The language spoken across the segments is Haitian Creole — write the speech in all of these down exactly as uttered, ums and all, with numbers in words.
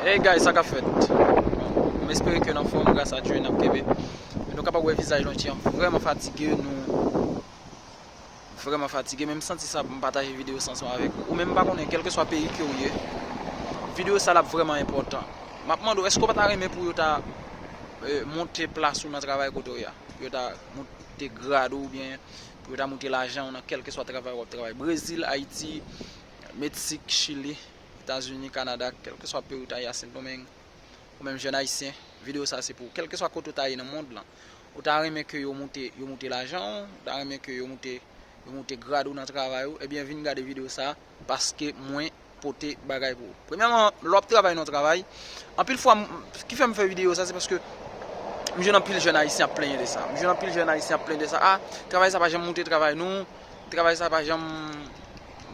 Hey guys, sa k ap fèt? Bon, m espere ke n anfòm, gras a Dye n ap kenbe. Men nou kapab wè vizaj nou ti jan vrèman fatige, nou vrèman fatige, men m santi sa pou m pataje videyo sa ansanm avèk ou. Ou menm m pa konnen, kèlkeswa peyi ke w ye, videyo sa l ap vrèman enpòtan. M ap mande w, èske w pa ta renmen pou yo ta, eh, monte plas ou nan travay kote w ye a? Pou yo ta monte grad ou oubyen pou yo ta monte lajan ou nan kèlkeswa travay w ap travay. Brezil, Ayiti, Meksik, Chili, Etazini, Kanada, kèlkeswa peyi w ta ye a, Sendomeng, ou menm jèn ayisyen, videyo sa se pou ou. Kèlkeswa kote w ta ye nan mond lan, ou ta renmen ke yo moute, yo moute lajan w, ou ta renmen ke yo moute, yo moute grad ou nan travay ou, ebyen vin gade videyo sa, paske mwen pote bagay pou ou. Premyèman, lè w ap travay nan yon travay, anpil fwa, m- ki fè m fè videyo sa, se paske m jwenn anpil jèn ayisyen ap plenyen de sa. M jwenn anpil jèn ayisyen ap plenyen de sa. Ah, travay sa pa janm moute travay nou, travay sa pa janm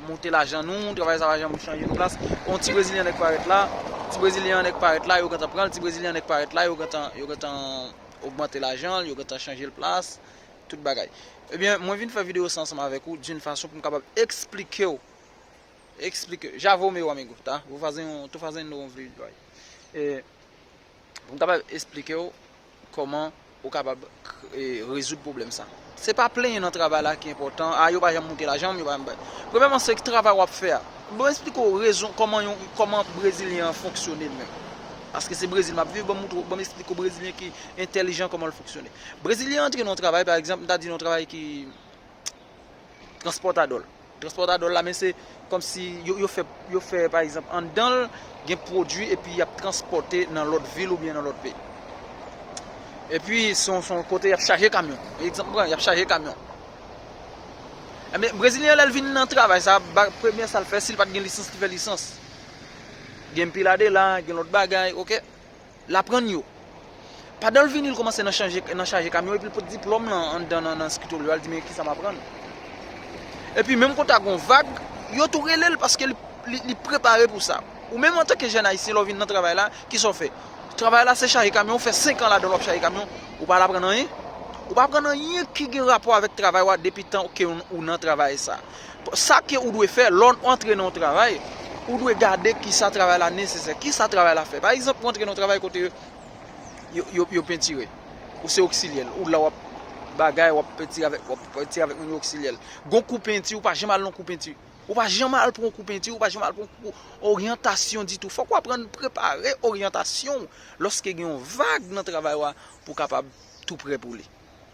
moute lajan nou, travay sa pa janm chanje nou plas. Yon ti brezilyen nèk parèt la, ti brezilyen nèk parèt la, yo gentan pran l, ti brezilyen nèk parèt la, yo gentan, yo gentan ogmante lajan l, yo gentan chanje l plas, tout bagay. Ebyen, mwen vin fè videyo sa ansanm avèk ou, d'une façon pou m kapab eksplike w, eksplike, já vou, meu amigo, tá? Vou fazer um, tô fazendo um vídeo aí. É, pou m kapab eksplike w kòman ou kapab k- e, rezoud pwoblèm sa. Se pa plenyen nan travay la ki enpòtan. Ah, yo pa janm moute lajan m, yo pa janm bay. Premyèman, se travay w ap fè a. Bon, eksplike w rezon kòman yon, kòman brezilyen an fonksyone l menm. Paske se Brezil m ap viv, ban m moutre w, ban m eksplike w brezilyen ki entèlijan kòman l fonksyone. Brezilyen antre nan yon travay, pa egzanp, m ta di nan yon travay ki transpòtadò. Transpòtadò la, men se kòmsi yo, yo fè, yo fè, pa egzanp, anndan l, gen pwodui epi y ap transpòte nan lòt vil oubyen nan lòt peyi. Epi se yon, se yon kote y ap chaje kamyon. Egzanp m pran, y ap chaje kamyon. Ebyen, brezilyen an, lè l vin nan travay sa, ba- premye sa l fè, si l pa t gen lisans, li fè lisans. Gen pil adela, gen lòt bagay, oke? L aprann yo. Pandan l vini, l kòmanse nan chanje, nan chaje kamyon, epi l pot diplòm lan anndan nan, nan eskritolyo a, l di, "Men kisa m aprann?" Epi menm kote a gon vag, yo tou rele l paske li, li, li prepare pou sa. Ou menm antanke jèn ayisyen, lè w vin nan travay la, kisa w fè? Travay la se chaje kamyon, ou fè senk an ladan l w ap chaje kamyon, ou pa al aprann anyen. Ou pa aprann anyen ki gen rapò avèk travay w a depi tan ke ou, ou nan travay sa. Sa ke ou dwe fè, lè w antre nan yon travay, ou dwe gade kisa travay la nesesè, kisa travay la fè. Pa egzanp, ou antre nan yon travay kote yo, yo, yo, yo pentire. Ou se oksilyè, ou la w ap bagay, w ap pentire avèk, w ap pentire avèk moun yo oksilyè. Gon kou penti, ou pa janm al nan kou penti. Ou pa janm al pran kou penti, ou pa janm al pran kou oryantasyon ditou. Fòk w aprann prepare oryantasyon w lòske gen yon vag nan travay w a pou w kapab tou prè pou li.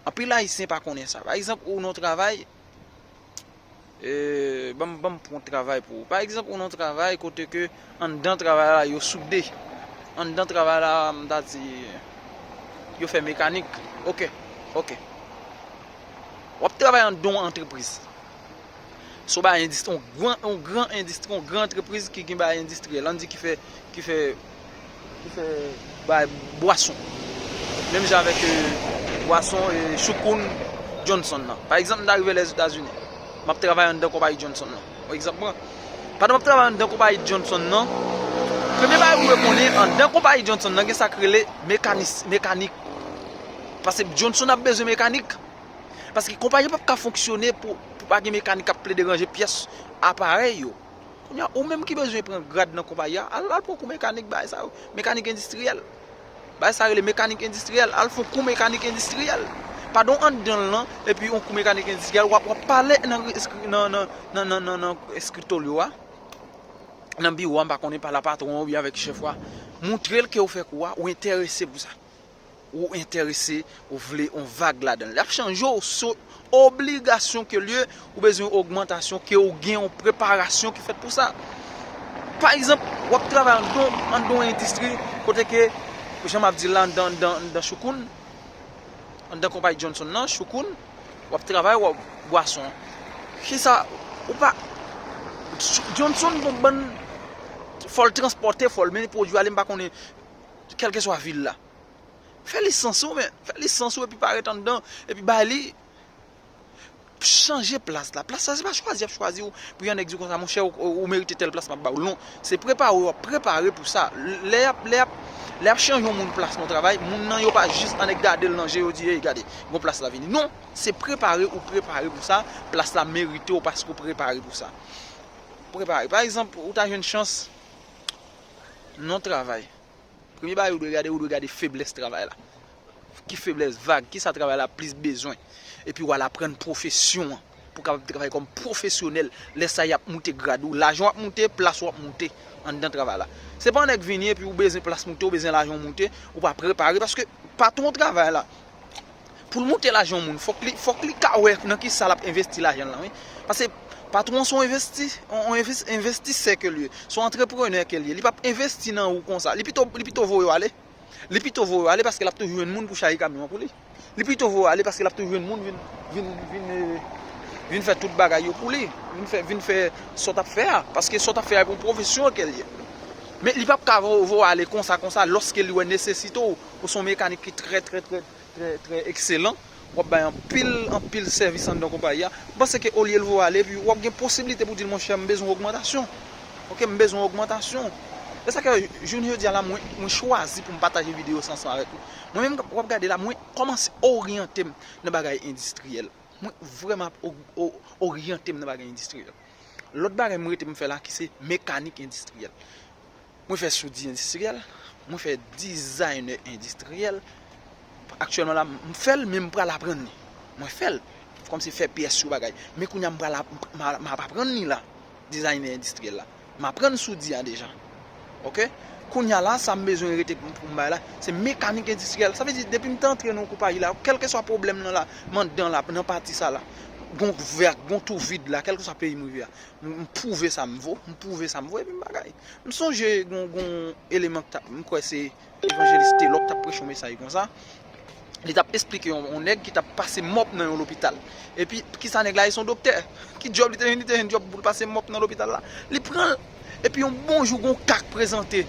Anpil ayisyen pa konnen sa. Pa egzanp, ou nan yon travay, e, ban m, ban m pran yon travay pou ou. Pa egzanp, ou nan yon travay kote ke anndan travay la, yo soude. Anndan travay la, m ta di, yo fè mekanik. Oke, oke. W ap travay anndan yon antrepriz. Se yon bagay endistri, yon gran, yon gran endistri, yon gran antrepriz ki gen bagay endistriyèl. Ann di ki fè, ki fè, ki fè bagay bwason. Menm jan avèk, e, bwason, e, Choukoun Johnson nan. Pa egzanp, m ta rive Lèzetazini. M ap travay anndan konpayi Johnson nan. Yon egzanp mwen. Pandan m ap travay anndan konpayi Johnson nan, premye bagay ou dwe konnen, anndan konpayi Johnson nan gen sa k rele mekanis, mekanik. Paske Johnson ap bezwen mekanik. Paske konpayi an p ap ka fonksyone pou, pou pa gen mekanik k ap plede ranje pyès aparèy yo. Kounye a, ou menm ki bezwen pran grad nan konpayi a, al, al pran kou mekanik bagay sa yo. Mekanik endistriyèl. Bagay sa rele mekanik endistriyèl. Al fè kou mekanik endistriyèl. Pandan w anndan l lan, epi yon kou mekanik endistriyèl, w ap, w ap pale nan, nan, nan eskritolyo a, nan biwo a, m pa konnen, pale a patwon an oubyen avèk chèf ou a. Moutre l ke w fè kou a, ou enterese pou sa. Ou enterese, ou vle yon vag ladan l. L ap chanje w sou obligasyon ke lye ou bezwen ogmantasyon, ke ou gen yon preparasyon ki fèt pou sa. Pa egzanp, w ap travay anndan, anndan yon endistri kote ke, jan m ap di l la, anndan, anndan, anndan Choukoun, anndan konpayi Johnson nan, Choukoun, w ap travay, w ap bwason. Kisa, ou pa, Johnson gon bann, fò l transpòte, fò l mennen pwodui ale, m pa konnen, kèlkeswa vil la. Fè lisans ou, men. Fè lisans ou epi parèt anndan. Epi bay li. Chanje plas la. Plas la, se pa chwazi y ap chwazi w. Pou yon nèg di w konsa, monchè, ou, ou, ou merite tèl plas, m ap ba w. Non. Se prepare w ap prepare pou sa. Lè y ap, lè y ap, lè y ap chanje yon moun plas nan travay, moun nan yo pa jis annik gade l nan je, yo di, "Ey, gade, gon plas la vini." Non. Se prepare ou prepare pou sa. Plas la merite w paske w prepare pou sa. Prepare. Pa egzanp, ou ta jwenn chans, Non travay. Premye bagay ou dwe gade, ou dwe gade feblès travay la. Ki feblès, vag, ki sa travay la plis bezwen. Epi w al aprann pwofesyon an. Pou w kapab travay kòm pwofesyonèl. Lè sa y ap moute grad ou. Lajan w ap moute, plas ou ap moute anndan travay la. Se pa yon nèg vini epi ou bezwen plas moute, ou bezwen lajan w moute, ou pa prepare. Paske patwon travay la, pou l moute lajan yon moun, fòk li, fòk li ka wè nan ki sa l ap envesti lajan l lan, wi. Paske patwon se yon envesti, yon, yon enves-, envestisè ke l ye. Se yon antreprenè ke l ye. Li p ap envesti nan ou konsa. Li pito, li pito voye w ale. Li pito voye w ale paske l ap toujou jwenn moun pou chaje kamyon an pou li. Li pito voye w ale paske l ap toujou jwenn moun vin, vin, vin, eh, vin fè tout bagay yo pou li. Vin fè, vin fè sa w t ap fè a. Paske sa w t ap fè a, e yon pwofesyon ke l ye. Men li p ap ka vo-, voye w ale konsa, konsa, lòske li wè nesesite w, ou se yon mekanik ki trè, trè, trè, trè, trè ekselan. W ap bay anpil, anpil sèvis anndan konpayi a. M panse ke olye l voye w ale, epi w ap gen posiblite pou di l, monchè, m bezwen ogmantasyon. Oke, m bezwen ogmantasyon. Se sa ke jounen jodi a la, mwen, mwen chwazi pou m pataje videyo sa ansanm avèk ou. Mwen menm, w ap gade la, mwen kòmanse oryante m nan bagay endistriyèl. Mwen vrèman ap o-, o-, oryante m nan bagay endistriyèl. Lòt bagay mwen rete m fè la ki se mekanik endistriyèl. Mwen fè soudi endistriyèl, mwen fè dizayne endistriyèl. Aktyèlman la, m fè l, men m pral aprann li. Mwen fè l, kòmsi fè pyès yo bagay. Men kounye a m pral ap-, m, m, m ap aprann li la, dizayne endistriyèl la. M aprann soudi a deja. Oke? Kounye a la, sa m bezwen rete pou, pou m bay la, se mekanik endistriyèl. Sa vle di, depi m te antre nan konpayi la, kèlkeswa pwoblèm nan la, m anndan la, nan pati sa la, gon vè, gon twou vid la, kèlkeswa peyi m rive a, m, m pwouve sa m vo, m pwouve sa m vo, epi m bagay. M sonje gon, gon eleman k t ap, m kwè se Evanjelis Telòk t ap preche yon mesaj konsa. Li t ap esplike yon, yon nèg ki t ap pase mòp nan yon lopital. Epi, kisa nèg la ye? Se yon doktè. Ki djòb li te jwenn? Li te jwenn djòb pou l pase mòp nan lopital la. Li pran l. Epi yon bon jou, gon ka k prezante.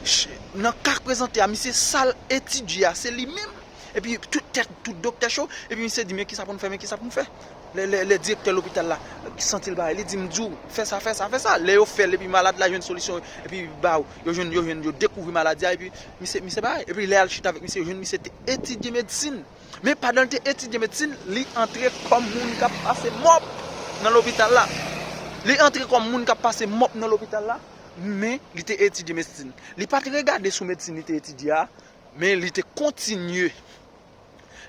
Ch-, nan ka k prezante a, misye sa l etidye a, se li menm. Epi tout tèt, tout doktè cho. Epi misye di, men kisa pou n fè, men kisa pou n fè? Lè, lè, lè direktè lopital la santi l bagay, li di, m di w, fè sa, fè sa, fè sa. Lè yo fè l, epi malad la jwenn solisyon, epi ba w, yo jwenn, yo jwenn, yo dekouvri maladi a, epi misye, misye bagay. Epi lè y al chita avèk misye, yo jwenn misye te etidye medsin. Men pandan l te etidye medsin, li antre kòm moun k ap pase mòp nan lopital la. Li antre kòm moun k ap pase mòp nan lopital la, men li te etidye medsin. Li pa t regade sou medsin li te etidye a, men li te kontinye.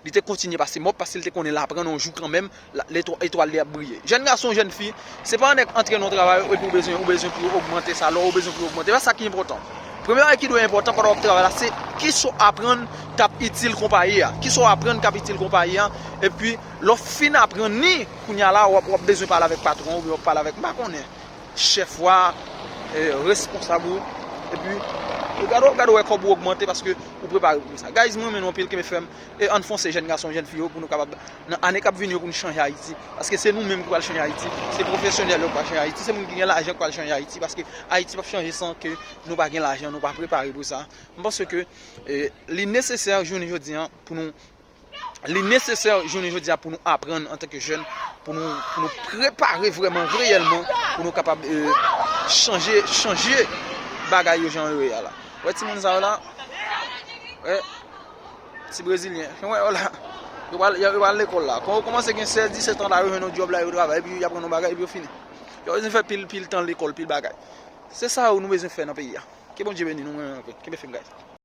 Li te kontinye pase mòp paske li te konnen l aprann yon jou kanmenm, la, letwa-, etwal li ap briye. Jèn gason, jèn fi, se pa yon nèg antre nan yon travay epi ou bezwen, ou bezwen pou yo ogmante salè w, ou bezwen pou yo ogmante. Se pa sa ki enpòtan. Premye bagay ki dwe enpòtan pandan w ap travay la, se kisa w aprann k ap itil konpayi a. Kisa w aprann k ap itil konpayi a. Epi, lè w fin aprann li, kounye a la, w ap, w ap bezwen pale avèk patwon ou, w ap pale avèk, m pa konnen, chèf ou a, eh, responsab ou. Epi, gade w, gade w wè kòb ou ogmante paske ou prepare pou sa. Guys, mwen renmen nou anpil, kenbe fèm. E ann fonse, jèn gason, jèn fi yo, pou nou kapab, nan ane k ap vini yo, pou nou chanje Ayiti. Paske se nou menm ki pral chanje Ayiti. Se pwofesyonèl yo k pral chanje Ayiti. Se moun ki gen lajan k pral chanje Ayiti. Paske Ayiti p ap chanje san ke nou pa gen lajan, nou pa prepare pou sa. M panse ke, eh, li nesesè jounen jodi a pou nou, li nesesè jounen jodi a pou nou aprann antanke jèn, pou nou, pou nou prepare vrèman, reyèlman, pou nou kapab, eh, chanje, chanje bagay yo jan yo ye a la. Wè timoun sa yo la? Wè. Ti brezilyen. Wè, wè la. Yo pral, yo, yo pral lekòl la. Kan yo kòmanse gen sèz, disèt an la, yo jwenn yon djòb la, yo travay, epi y ap rann yon bagay, epi yo fini. Yo bezwen fè pil, pil tan lekòl, pil bagay. Se sa yo nou bezwen fè nan peyi a. Ke Bondye beni nou, mwen, mwen, kenbe fèm, guys.